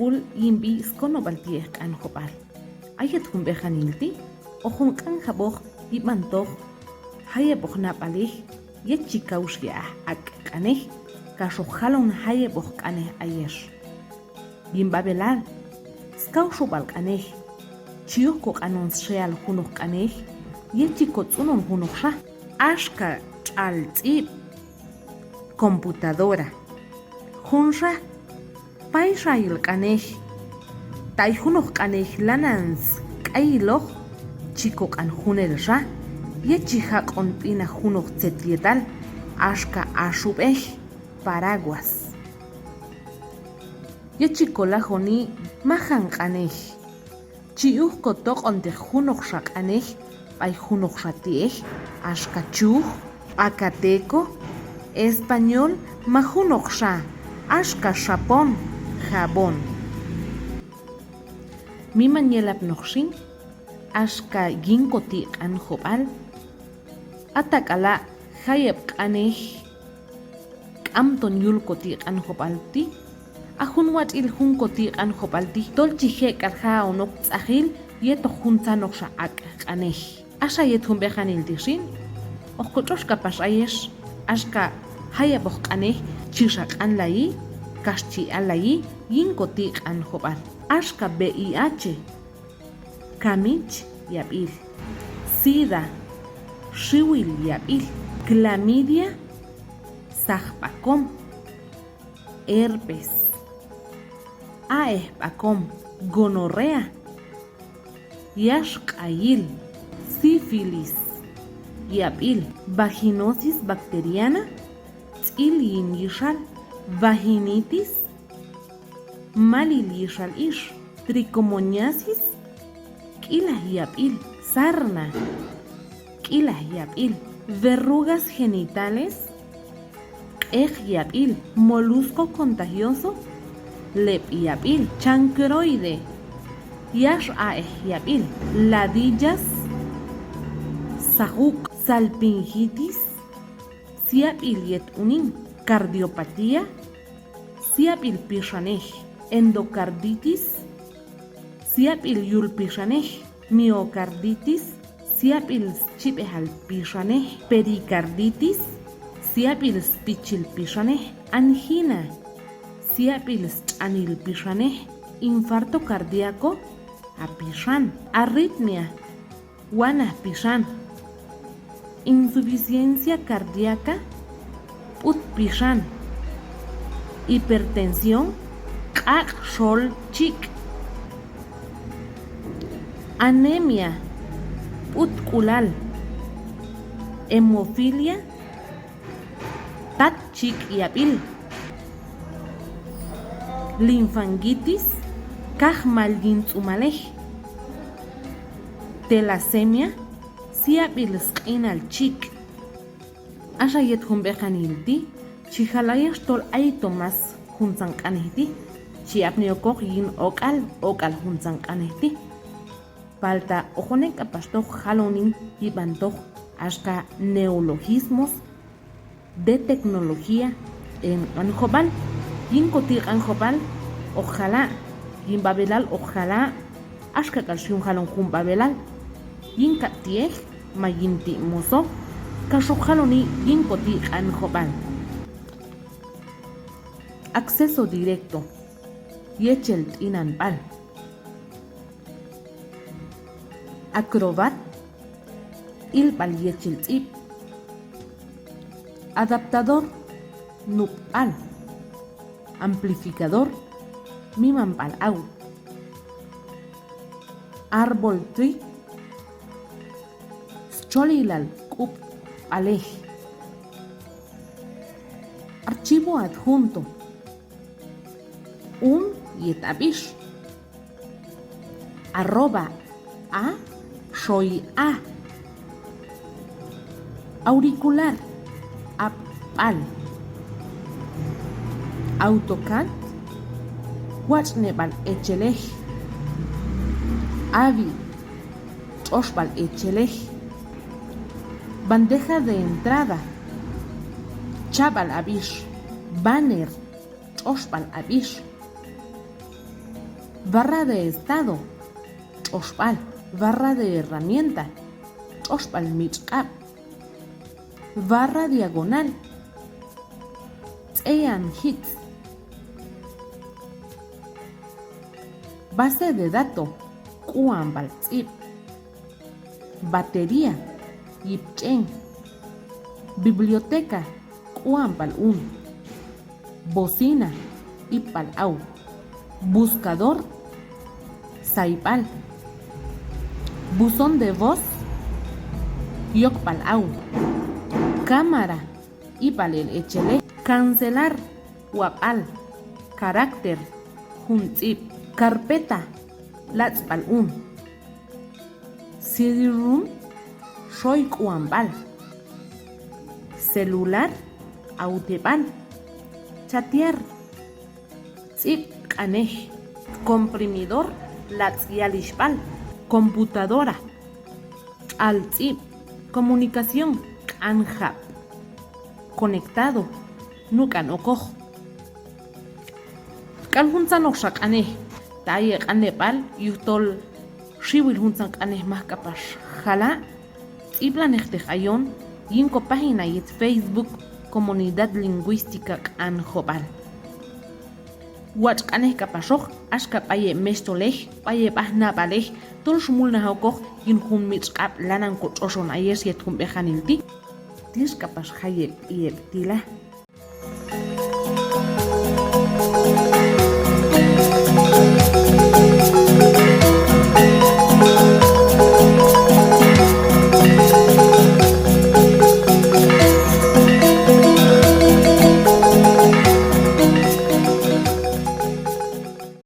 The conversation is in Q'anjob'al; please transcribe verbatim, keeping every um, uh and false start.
Ul yin sb'i skonob'al ti'ej Q'anjob'al. A yet jun b'eqanil ti' hoqon q'anjab'oq yib'antoq jayeb'oq nab'alej yet chi kawxi aj ak' q'anej, kax hoq jalon jayeb'oq q'anej ayex. Yin b'ab'elal, skawxub'al q'anej, chi yoj koq'anon sxe'al junoq q'anej yet chi kotz'unon junoqxa. Axka tx'al tz'ib', computadora. Junxa, payxayil q'anej. Ta ay junoq q'anej lanan sk'ayiloq, chi koq'an junelxa yet chi jaq'on b'inaj junoq tzet yetal, axka axub'ej, paraguas. Yet chi kolajoni majan q'anej, chi uj kotoq'onteq junoqxa q'anej b'ay junoqxa ti'ej, axka chuj, p'akateko, español, ma junoqxa, axka xapon, jabón. Miman yelapnoq xin, axka yin koti' Q'anjob'al, a tak'ala' jayeb' q'anej k'amton yul koti' Q'anjob'al ti', a jun watx'il jun koti' Q'anjob'al ti' tol chi je' k'al ja'on ok tz'ajil yetoq juntzanoqxa ak' q'anej. Axa yet jun b'eqanil ti' xin, hoq kotx'ox k'apax ayex axka jayeb'oq q'anej chi xa q'anlayi kax chi allayi yin koti' Q'anjob'al. Axka V I H, kamich yab'il, sida, xiwil yab'il, clamidia, saqb'akom, herpes, a'ej b'akom, gonorrea, yax q'ayil, sífilis yab'il, vaginosis bacteriana, tz'il yin yixal, vaginitis, malil yixal ix, tricomoniasis, k'ilaj yab'il, sarna, k'ilaj yab'il, verrugas genitales, q'eq yab'il, molusco contagioso, leb' yab'il, chancroide, yax a'ej yab'il, ladillas, saquk', salpingitis, syab'il yet unin, cardiopatía, syab'il pixanej, endocarditis, syab'il yul pixanej, miocarditis, syab'il schib'ejal pixanej, pericarditis, syab'il spichil pixanej, angina, syab'il stx'anil pixanej, infarto cardíaco, a pixan, arritmia, wanaj pixan, insuficiencia cardíaca, b'ut pixan, hipertensión, q'aq' xol chik', anemia, b'ut k'ulal, hemofilia, tat chik' yab'il, linfangitis, kajmal yin tz'umalej, talasemia, syab'il sq'inal chik'. Axa yet jun b'eqanil ti' chi jal ayex tol ayto mas juntzan q'anej ti' chi apni okoq yin ok'al, ok'al juntzan q'anej ti'. Palta hoqon ek' k'apaxtoq jaloni yib'antoq axka neologismos de tecnología en Q'anjob'al. Yin koti' Q'anjob'al hoq jala', yin b'ab'elal hoq jala', axka k'al xin jalon jun b'ab'elal, yin kab' ti'ej ma yin ti' moso, kax hoq jaloni yin koti' Q'anjob'al. Acceso directo, yechel t'inan b'al. Acrobat, ilb'al yechel tz'ib'. Adaptador, nub'b'al. Amplificador, miman b'al aw. Árbol, tree, stxolilal k'ub'b'alej. Archivo adjunto, un yet ab'ix. Arroba, a, xoy a. Auricular, ab'b'al. AutoCAD, watx'neb'al echelej. Avi, tx'oxb'al echelej. Bandeja de entrada, chab'al ab'ix. Banner, tx'oxb'al ab'ix. Barra de estado, tx'oxb'al. Barra de herramienta, tx'oxb'al mitx'q'ab'. Barra diagonal, tz'eyan jitz'. Base de dato, k'uanb'al tz'ib'. Batería, yip ch'en. Biblioteca, k'uanb'al un. Bocina, ipb'al aw. Buscador, sayb'al. Buzón de voz, yokb'al aw. Cámara, ib'al el echelej. Cancelar, wab'al. Carácter, jun tz'ib'. Carpeta, latz'b'al un. CD-ROM, xoy k'uanb'al. Celular, awteb'al. Chatear, tz'ib' q'anej. Comprimidor, latz' yalixhb'al. Computadora, tx'al tz'ib'. Comunicación, q'anjab'. Conectado, nuk'an okoq. K'al juntzanoqxa q'anej ta ay heq'anleb'al yujtol xiwil juntzan q'anej maj k'apax jala', tz'ib'lanejteq ayon yin ko página yet Facebook Comunidad Lingüística Q'anjob'al. Watx' q'anej k'apaxoq axka b'ay heb' mexhtolej, b'ay heb' aj nab'alej, tol xmulnaj okoq yin jun mitx'q'ab' lanan ko tx'oxon ayex yet jun b'eqanil ti'. Tix k'apax jayeb' b'i heb' ti' la.